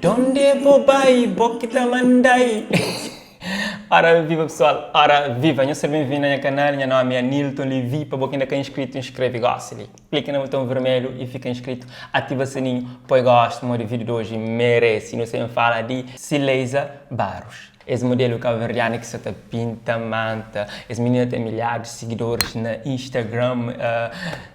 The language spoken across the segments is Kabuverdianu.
Donde bo bai, bo ki ta mandai. Ora viva pessoal, ora viva! Nhos ser ben-vindo na nha kanal, nha nomi é Anilton Levy, pa bo ki inda ka inscrito, inscreve gosi li. Klika na botão vermelho e fika inscrito, ativa sininho, poi gosto modi vídeo de hoje merece. Nu sen fala di Cileiza Barros. Es modelo cabo-verdiana ki sa ta pinta manta, es menina ten milhares de seguidores na Instagram, uh,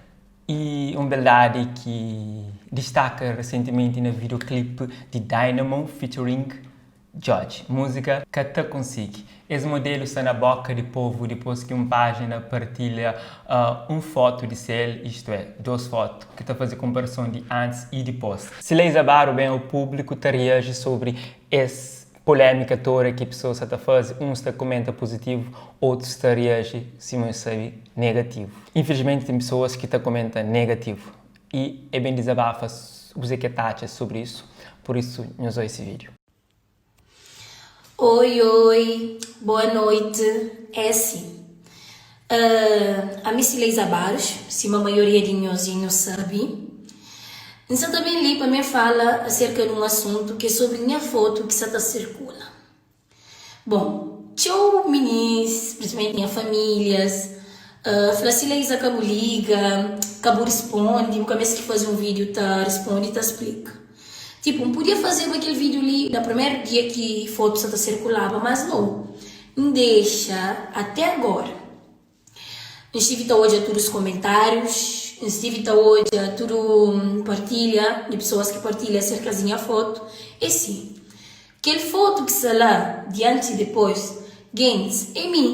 E un beldadi ki distaka resentimenti na videoclip di Dynamo featuring Djodje, múzika Ka Ta Konsigi. Es modelu sta na boka di povu dipôs ki un pájina partilha un fotu di sel, istu é, dôs fotu, ki ta faze konparason di antis i dipôs. Sileiza Baru ben o públiku ta reaji sobri es Polémika toda ki pesoas sa ta faze, uns ta komenta puzitivu, otus ta reaji, sima nhos sabe, negativu. Infilismenti ten pesoas ki ta komenta negativu i é ben dizabafa kuzê ki el ta atxa sobri isu, pur isu nhos oi esi vídiu. Oi oi, boa noite, é si, ami Sileisa Barros, sima maioria di nhos dja nhos sabe, N sa ta ben li pa mi fala aserka di un asuntu ki é sobri nha fotu ki sa ta sirkula. Bon, txeu minis, prinsipalmenti nha famílias, fla si Leisa ka bu liga, ka bu risponde, bu ka meste faze un vídiu ta risponde ta splika. Tipu, N podia fazeba kel vídiu li na primeru dia ki fotu sa ta sirkulaba, mas nau, N dexa até agora. N stive ta odja tudu komentárius, N stive ta odja tudu partilha di pesoas ki partilha aserka di nha fotu. É si, kel fotu ki sta la di antis i dipôs, gentis, é mi.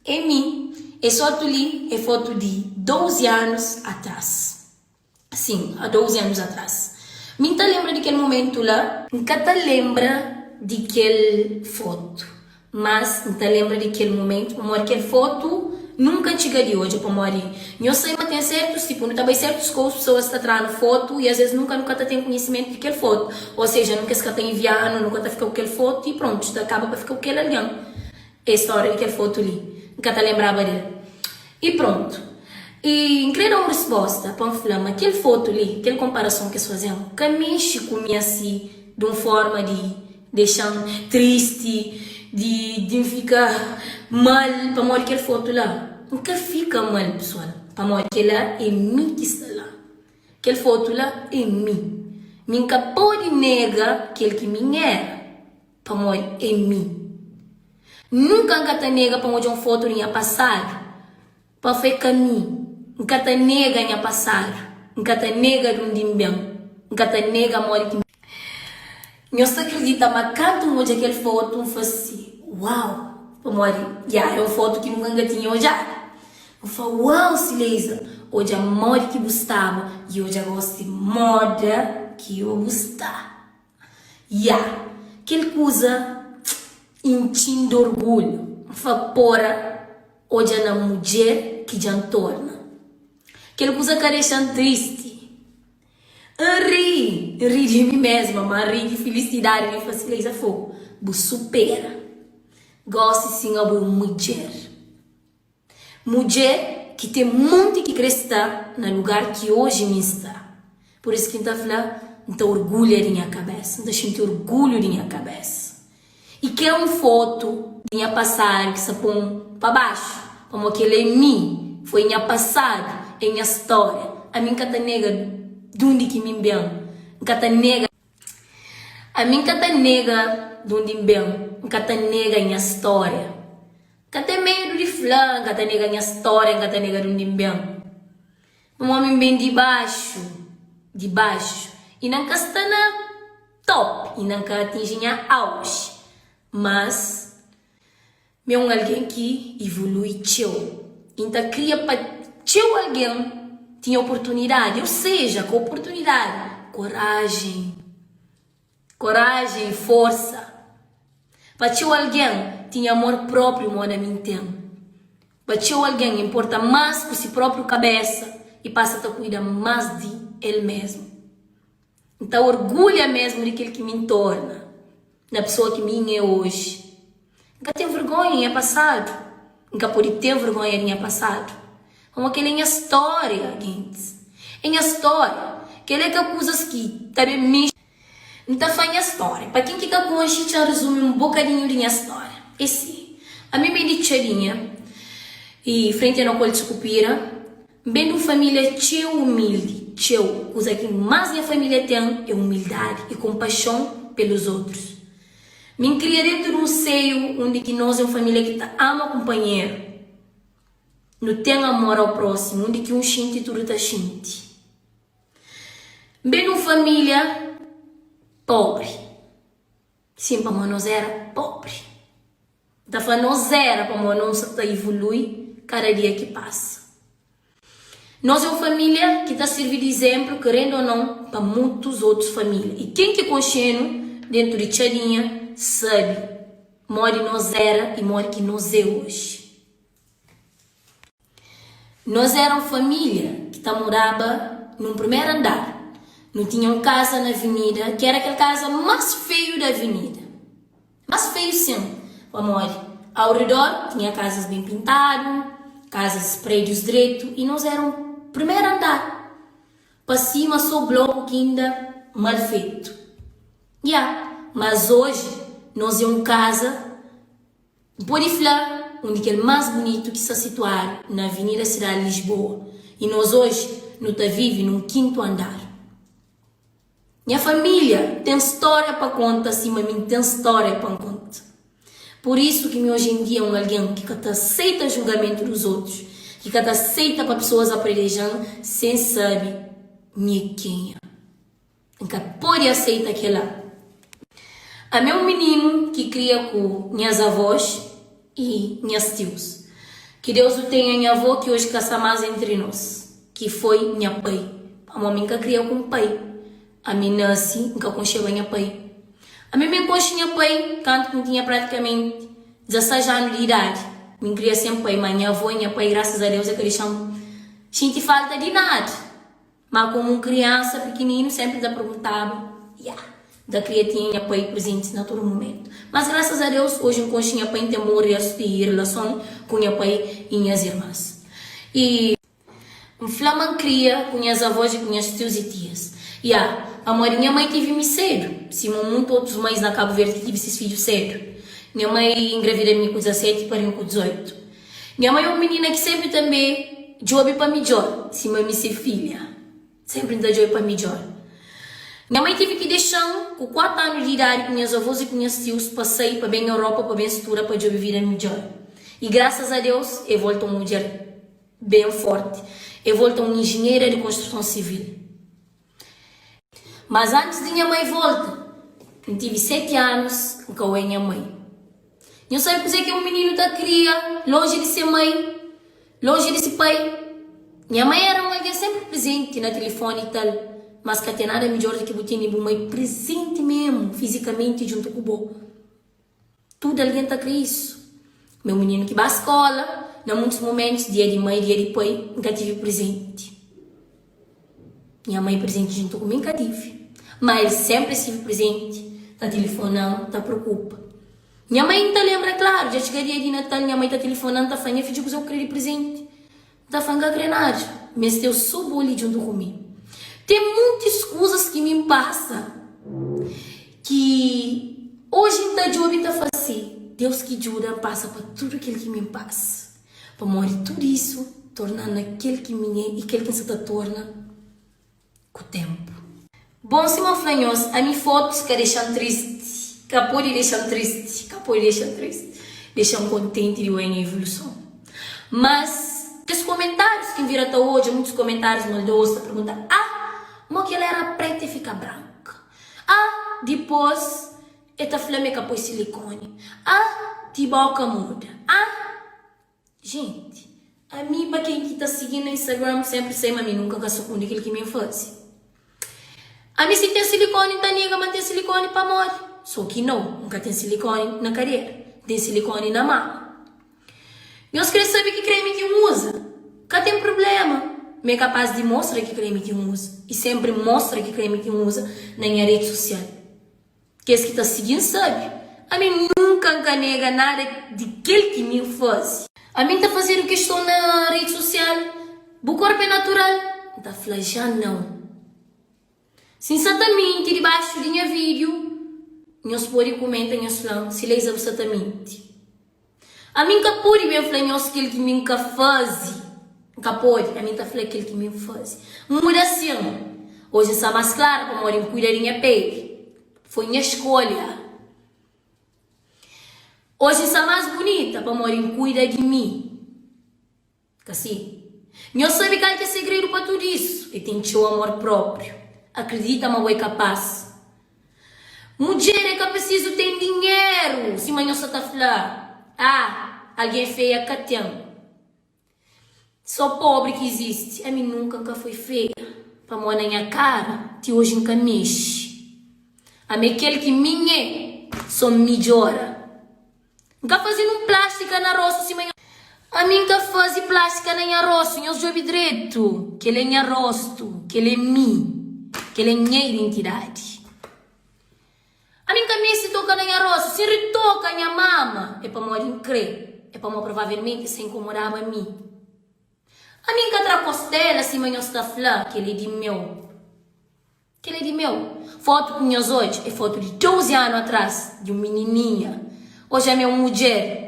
É mi. Es fotu li é fotu di 12 anus atras. Sim, há 12 anos atrás. Mi N ta lenbra di kel momentu la. N ka ta lenbra di kel fotu, mas N ta lenbra di kel momentu pamodi kel fotu nunka N txiga di odja pamodi nhos sabe ma ten sertus tipu nu ta bai sertus kous pesoas ta tra-nu fotu i asves nunka nu ka ta ten konhisimentu di kel fotu ou seja nunka es ka ta envia-nu nu ka ta fika ku kel fotu i prontu ta kaba pa fika ku kel algen. É stória di kel fotu li. N ka ta lenbraba del. I prontu. I N krê da un respósta pa N fla ma kel fotu li, kel konparason ki es faze-m, ka mexe ku mi asi di un fórma di dexa-m tristi, di di N fika mal pamodi kel fotu la. N ka fika mal, pesoal, pamodi kel-la é mi ki sta la. Kel fotu la é mi. Mi N ka pode nega kel ki mi N éra. Pamodi é mi. Nunka N ka ta nega pa N odja un fotu di nha pasadu Pa fla é ka mi N ka ta nega nha pasadu N ka ta nega di undi N ben N ka ta nega modi ki N Nhos ta kridita ma kantu N odja kel fotu N fla si, Uau! Pamodi, ya, é un fotu ki nunka N ka tinha odjadu. N fla, Uau, Sileiza, odja modi ki bu staba i odja gosi moda ki bu sta. Ya, kel kuza intxi-m di orgulhu. N fla, Pora, odja na mudjer ki dja N torna. Kel kuza ka dexa-m tristi. N ri, N ri di mi mésma, má N ri di filisidadi di N fla, Sileisa Fogo, bu supera. Gósi sin abo é un mudjer. Mudjer ki ten monti ki kre sta na lugar ki oji mi sta. Pur isu ki N ta fla, N ta orgulha di nha kabésa, N ta xinti orgulhu di nha kabésa. I ke un fotu di nha pasadu ki sta pô-m pa baxu, pamodi kel-la é mi, foi nha pasadu, é nha stória. Ami N ka ta nega dundi ki mi N ben, N ka ta nega. Ami N ka ta nega dundi N ben, N ka ta nega nha stória. Ka ten medu di fla, N ka ta nega nha stória, N ka ta nega di undi N ben. Pamodi mi N ben di baxu, di baxu. Inda N ka sta na top, inda N ka atinji nha auge. Mas mi é un algen ki ivolui txeu i N ta kria pa txeu algen tinha oportunidadi, ou seja, ka oportunidadi, korajen. Korajen i forsa pa txeu algen tinha amor própriu moda mi N ten. Pa txeu algen inporta más ku si própriu kabésa i pasa ta kuida más di el mésmu. N ta orgulha mésmu di kel ki mi N torna na pesoa ki mi N é oji. N ka ten vergónha di nha pasadu. N ka pode ten vergónha di nha pasadu. Pamodi kel-li é nha stória, gentis. É nha stória. Kel-li é ka kuzas ki ta ben mexe. N ta fla nha stória. Pa ken ki ka konxe, txa N rezumi un bokadinhu di nha stória. É si, ami ben di Txadinha, i frenti a Nokol di Sukupira. N ben di un família txeu umildi, txeu. Kuza ki más nha família ten é umildadi i konpaxon pelos otrus. Mi N kria dentu di un seiu undi ki nos é un família ki ta ama kunpanheru. Nu ten amor ao prósimu, undi ki un xinti tudu ta xinti. N ben di un família póbri. Sin, pamodi nos éra póbri. N ta fla nos éra pamodi nos sa ta ivolui kada dia ki pasa. Nos é un família ki ta sirvi di izénplu, kerendu ô nau, pa mutus otus família. I ken ki konxe-nu déntu di Txadinha sabe modi nos éra i modi ki nos é oji. Nos éra un família ki ta moraba nun primeru andar. Nu tinha un kaza na avenida ki éra kel kaza más feiu di avenida. Más feiu sin, pamodi au redor tinha kazas ben pintadu, kazas, prédius dretu i nos éra un primeru andar. Pa sima sô bloku ki inda mal fetu. Ya, mas oji nos é un kaza. N pode fla un di kel más bunitu ki sta situadu na Avenida Sidadi Lisboa i nos oji nu ta vive nun kintu andar. Nha família ten stória pa konta sima mi N ten stória pa N konta. Pur isu ki mi oji en dia un algen ki ka ta seita julgamentu dus otus, ki ka ta seita pa pesoas apredeja-m sen sabe mi é kenha. N ka pode aseita kel-la. Ami é un mininu ki kria ku nhas avós i nhas tius. Ki Deus u tenha nha avó ki oji ka sta más entri nos, ki foi nha pai. Pamodi mi N ka kria ku un pai. Ami nase N ka konxeba nha pai. Ami mi N konxe nha pai kantu ki N tinha pratikamenti 16 anu di idadi. Mi N kria sen pai, má nha avó é nha pai, grasas a Deus el ka dexa-m xinti falta di nada. Má komu un kriansa pikininu sénpri N ta perguntaba, Ya, N ta kria tinha nha pai prezenti na tudu mumentu. Mas grasas a Deus, oji N konxe nha pai, N ten bon rilason ku nha pai i nhas irmans. I N fla ma N kria ku nhas avós i ku nhas tius i tias. Ya, pamodi nha mai tive mi sédu, sima mutu otus mãis na Kabu Verdi ki tive ses fidju sédu. Nha mai ingravida mi ku 17 i pari-m ku 18. Nha mai é un minina ki sénpri tanbê djobe pa midjór, sima mi se filha. Sénpri N ta djobe pa midjór. Nha mai tevi ki dexa-m ku 4 anu di idadi ku nhas avós i ku nhas tius pa sai pa ben Europa pa ben studa pa djobe vida midjór. I grasas a Deus e volta un mudjer ben fórti. E volta un injinheira di konstruson sivil. Mas antis di nha mai volta, N tive 7 anus N ka oia nha mai. Nho sabe kuzê ki un mininu ta kria lonji di se mai, lonji di se pai? Nha mai éra un algen sénpri prezenti na tilifóni i tal, mas ka ten nada midjór di ki bu tene bu mai prezenti mésmu, fizikamenti djuntu ku bo. Tudu algen ta kre isu. Meu mininu ki ba skóla, na muitus mumentus, dia di mai, dia di pai, N ka tive prezenti. Nha mai prezenti djuntu ku mi N ka tive. Má el sénpri stive prezenti, ta tilifona-m, ta preokupa. Nha mai N ta lenbra klaru, dja txiga dia di Natal, nha mai ta tilifona-m, ta fla, Nha fidju, kuzê bu kre di prezenti? N ta fla, N ka kre nada, meste-u sô bo li djuntu ku mi. Ten muntis kuzas ki mi N pasa ki oji N ta djobe N ta fla si, Deus ki djuda N pasa pa tudu kel ki mi N pasa. Pamodi tudu isu torna-m na kel ki mi é i kel ki N sa ta torna ku ténpu. Bon, sima N fla nhos, ami fotus ka dexa-m tristi, ka pode dexa-m tristi, ka pode dexa-m tristi, dexa-m kontenti di oia nha ivoluson. Mas, kes komentárius ki N vira ta odja, muitus komentárius maldozu ta pergunta, Ah, mo ki el éra préta e fika branka? Ah, dipôs e ta fla ma e ka poi silikoni? Ah, ti bóka muda? Ah. Gente, ami pa ken ki ta sigin na Instagram sempre sai ma mi nunca ka sukundi kel ki mi fazi. Ami si ten silicone nta nega ma nten silicone pamodi? So ki no, nka ten silicone na cadera, nten silicone na mama. Nhos kre sabi ki creme ki n usa? Ka ten problema, mi é capaz di mostra ki creme ki n usa i sempre mostra ki creme ki n usa na nha rede social. Kes ki ta sigi-m sabe. Ami nunka N ka nega nada di kel ki mi N faze. Ami N ta fazedu keston na redi sosial, Bu korpu é natural? N ta fla, Já nau. Si N sa ta minti dibaxu di nha vídiu. Nhos pode kumenta nhos fla-m si Leisa bu sta ta minti. Ami N ka pode ben fla nhos kel ki mi N ka faze. N ka pode. Ami N ta fla kel ki mi N faze. N muda sin. Oji N sta más klara pamodi N kuida di nha peli. Foi nha skolha. Oji N sta más bunita pamodi N kuida di mi. Ka si? Nhos sabe kal ki é segredu pa tudu isu? É ten txeu amor própriu. Akridita ma bo é kapás. Mudjer é ka prisizu ten dinheru, sima nhos sa ta fla. Ah, algen feia ka ten. Só pobri ki izisti. Ami nunka N ka foi feia, pamó na nha kara ti oji N ka mexe. Ami é kel ki mi N é, só N midjora. N ka faze nun plástika na rostu sima nhos. Ami N ka faze plástika na nha rostu, nhos djobe dretu, kel é nha rostu, kel é mi, kel é nha identidadi. Ami N ka meste toka na nha rostu, si N ritoka nha mama é pamodi N kre, é pamodi provavelmenti sa inkomodaba mi. Ami N ka tra kostela sima nhos ta fla, kel é di meu. Kel é di meu. Fotu ku nhas odju é fotu di 12 anu atras, di un minininha. Oji ami é un mudjer.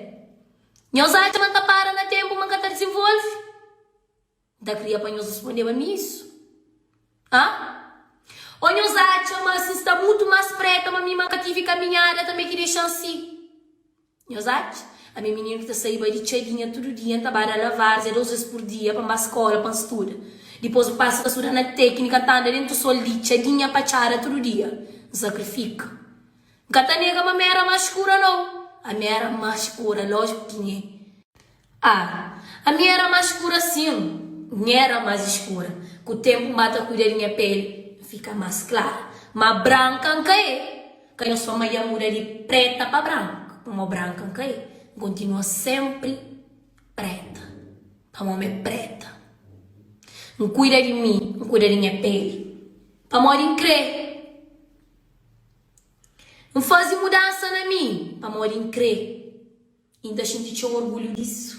Nhos atxa ma N ta para na tenpu ma N ka ta dizenvolve? N ta kria pa nhos respondeba mi isu. Ha? Ô nhos atxa ma si N sta mutu más preta ma mi ma N ka tivi kaminhada tanbe ki dexa-m si? Nhos atxa? Ami é mininu ki ta saiba di txadinha tudu dia, N ta ba da lavarzi dos ves pur dia pa N ba skola pa N studa. Dipôs N pasa ta studa na téknika, N ta anda dentu sol di txadinha pa txada tudu dia. N sakrifika. N ka ta nega ma mi éra más skura nau. Ami éra más skura, lójiku ki N é. Ah, ami éra más skura sin. N éra más skura. Ku ténpu N ba ta kuida di nha péli, N fika más klara. Má branka N ka é. Ka nhos fla ma dja muda di preta pa branka, pamó branka N ka é. N kontinua senpri preta, pamó mi é preta. N kuida di mi, N kuida di nha peli, pamodi N kre. N faze mudansa na mi, pamodi N kre. I N ta xinti txeu orgulhu disu.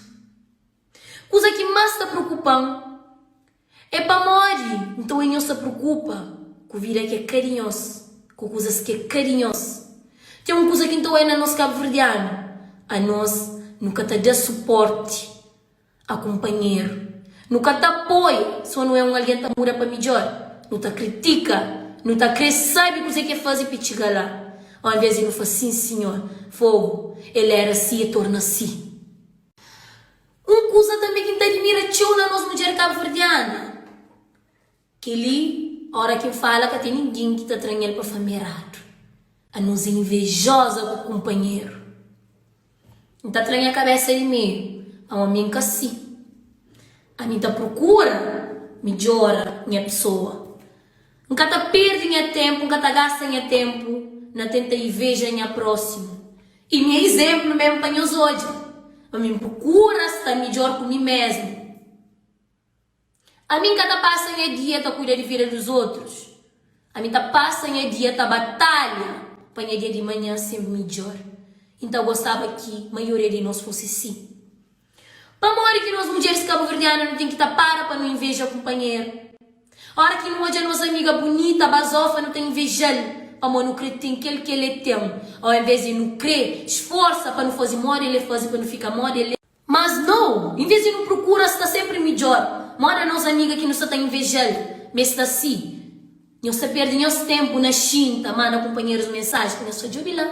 Kuza ki más ta preokupa-m é pamodi nton nhos ta preokupa ku vida ki é ka di nhos, ku kuzas ki é ka di nhos. Ten un kuza ki N ta oia na nos kabuverdianu, anos nu ka ta da suporti a kunpanheru, nu ka ta apoia si nu é un algen ta muda pa midjór, nu ta kritika, nu ta krê sabe kuzê ki el faze pa el txiga la, oinvês di nu fla, Sin sinhor, fogu, el éra si, el torna si. Un kuza tanbê ki N ta adimira txeu na nos mudjer kabuverdiana, kel-li óra ki N fala ka ten ningen ki ta tra-m el pa fla-m eradu. Anos é invejoza ku kunpanheru. N ta tra nha kabésa di meiu, pamodi ami N ka si. Ami N ta prokura midjora nha pesoa. N ka ta perde nha ténpu, N ka ta gasta nha ténpu na tenta inveja nha prósimu. I mi é izénplu mésmu pa nhos odja ma mi N prokura sta midjór ku mi mésmu. Ami N ka ta pasa nha dia ta kuida di vida di otus. Ami ta pasa nha dia ta batalha pa nha dia di manhan ser midjór. I N ta gostaba ki maioria di nos fosi si. Pamodi ki nos mudjeris kabuverdianu nu ten ki ta para pa nu inveja kunpanheru? Ora ki nu odja nos amiga bunita, bazofa, nu ta inveja-l pamodi nu kre ten kel ki el e ten, au enves di nu kre sforsa pa nu faze moda el e faze pa nu fika moda el e. Mas nau, enves di nu prokura sta senpri midjor, moda nos amiga ki nu sta ta inveja-l, ma e sta si. Nhos ta perde nhos tenpu na xinta manda kunpanherus mensaji ki nhos ta djobe la.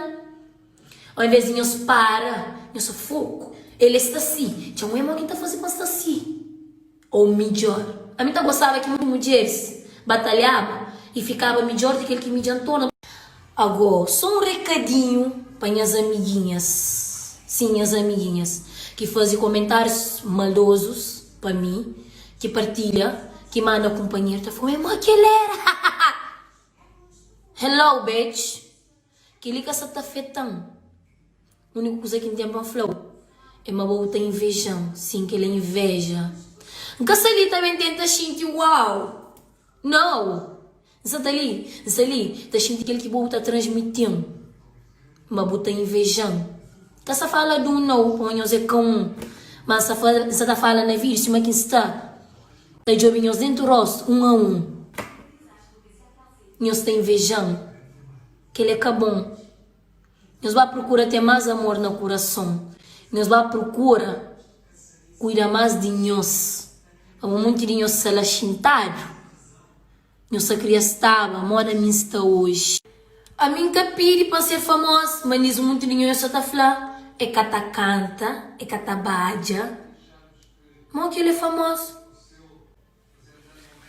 Ao invés di nhos para, nhos sa foku. El e sta si. Txeu un é mo ki ta faze pa sta si. Ou midjor. Ami ta gostaba ki mudjeris batalhaba i fikaba midjor di kel ki mi dja ntona. Ago, so un rekadinhu pa nhas amiguinhas, sin nhas amiguinhas ki faze komentarius maldozus pa mi, ki partilha, ki manda kunpanheru ta fla, é mo ki el era, hahaha. Hello bitch. Kel-li ka sa ta afeta-m. Úniku kuza ki N ten pa N fla-u é ma bo bu ta inveja-m. Sin, kel-li é inveja. N ka sta li ta ben tenta xinti uau. Nau! N sta ta li, N sta li ta xinti kel ki bo bu ta transmiti-m, ma bu ta inveja-m. N ka sta fala di un nau, pamodi nhos é ka un. Ma N sta fala, N sta ta fala na vídiu sima ki N sta ta djobe nhos déntu róstu, un a un. Nhos ta inveja-m. Kel-li é ka bon. Nhos ba prokura ten más amor na kurason. Nhos ba prokura kuida más di nhos. Pamodi monti di nhos sta la xintadu, nhos ta kria staba moda mi sta oji. Ami N ka pidi pa N ser famos, ma nis monti di nhos sa ta fla, E ka ta kanta, e ka ta badja, mo ki el é famos?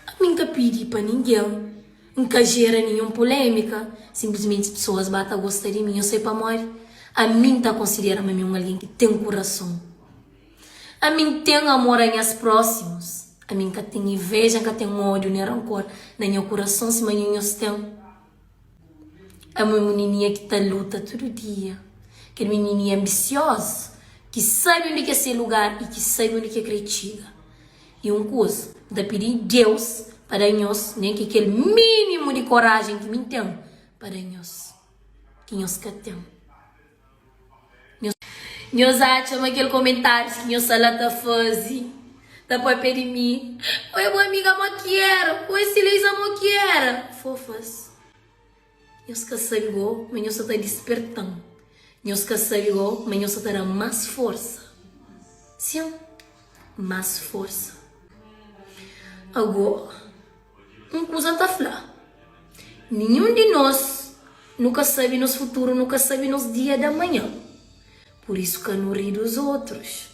Ami N ka pidi pa ningen, N ka jera ninhun pulémika, sinplismenti pesoas ba ta gosta di mi. Nhos sai pamodi? Ami N ta konsidera ma mi é un algen ki ten kurason. Ami N ten amor a nhas prósimus. Ami N ka ten inveja, N ka ten ódiu nen rankor na nha kurason sima nhu nhos ten. Ami é un minininha ki ta luta tudu dia, kel minininha anbisiozu ki sabe undi ki é se lugar i ki sabe undi ki el krê txiga. I un kuza, N ta pidi Deus pa da nhos nen ki kel mínimu di korajen ki mi N ten pa da nhos, ki nhos ka ten. Nhos atxa ma kel komentárius ki nhos sta la ta faze ta pâpia di mi? Oi bu amiga mo ki éra? Oi Sileisa mo ki éra? Fofas, nhos ka sabe gó ma nhos sta ta disperta-m. Nhos ka sabe gó ma nhos sta ta da-m más forsa. Sin, más forsa. Agó, un kuza N ta fla, ninhun di nos nu ka sabe nos futuru, nu ka sabe nos dia di amanhan. Pur isu ka nu ri dos otrus,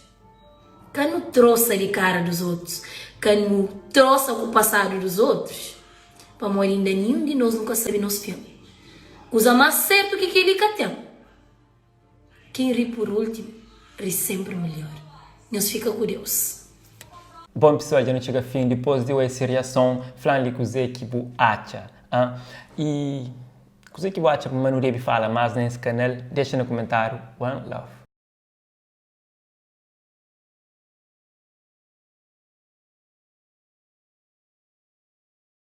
ka nu trosa di kara dos otrus, ka nu trosa ku pasadu dos otrus, pamodi inda ninhun di nos nu ka sabe nos fin. Kuza más sertu ki kel-li ka ten. Quem ri por último, ri sempre melhor. Nhos fika ku Deus. Bom pessoal dja nu txiga fim dipos di oe se riason flan li kuze ki bu atxa ah i kuze ki bu atxa ma nu debi fala mas na es kanal dexa na kumentariu one love.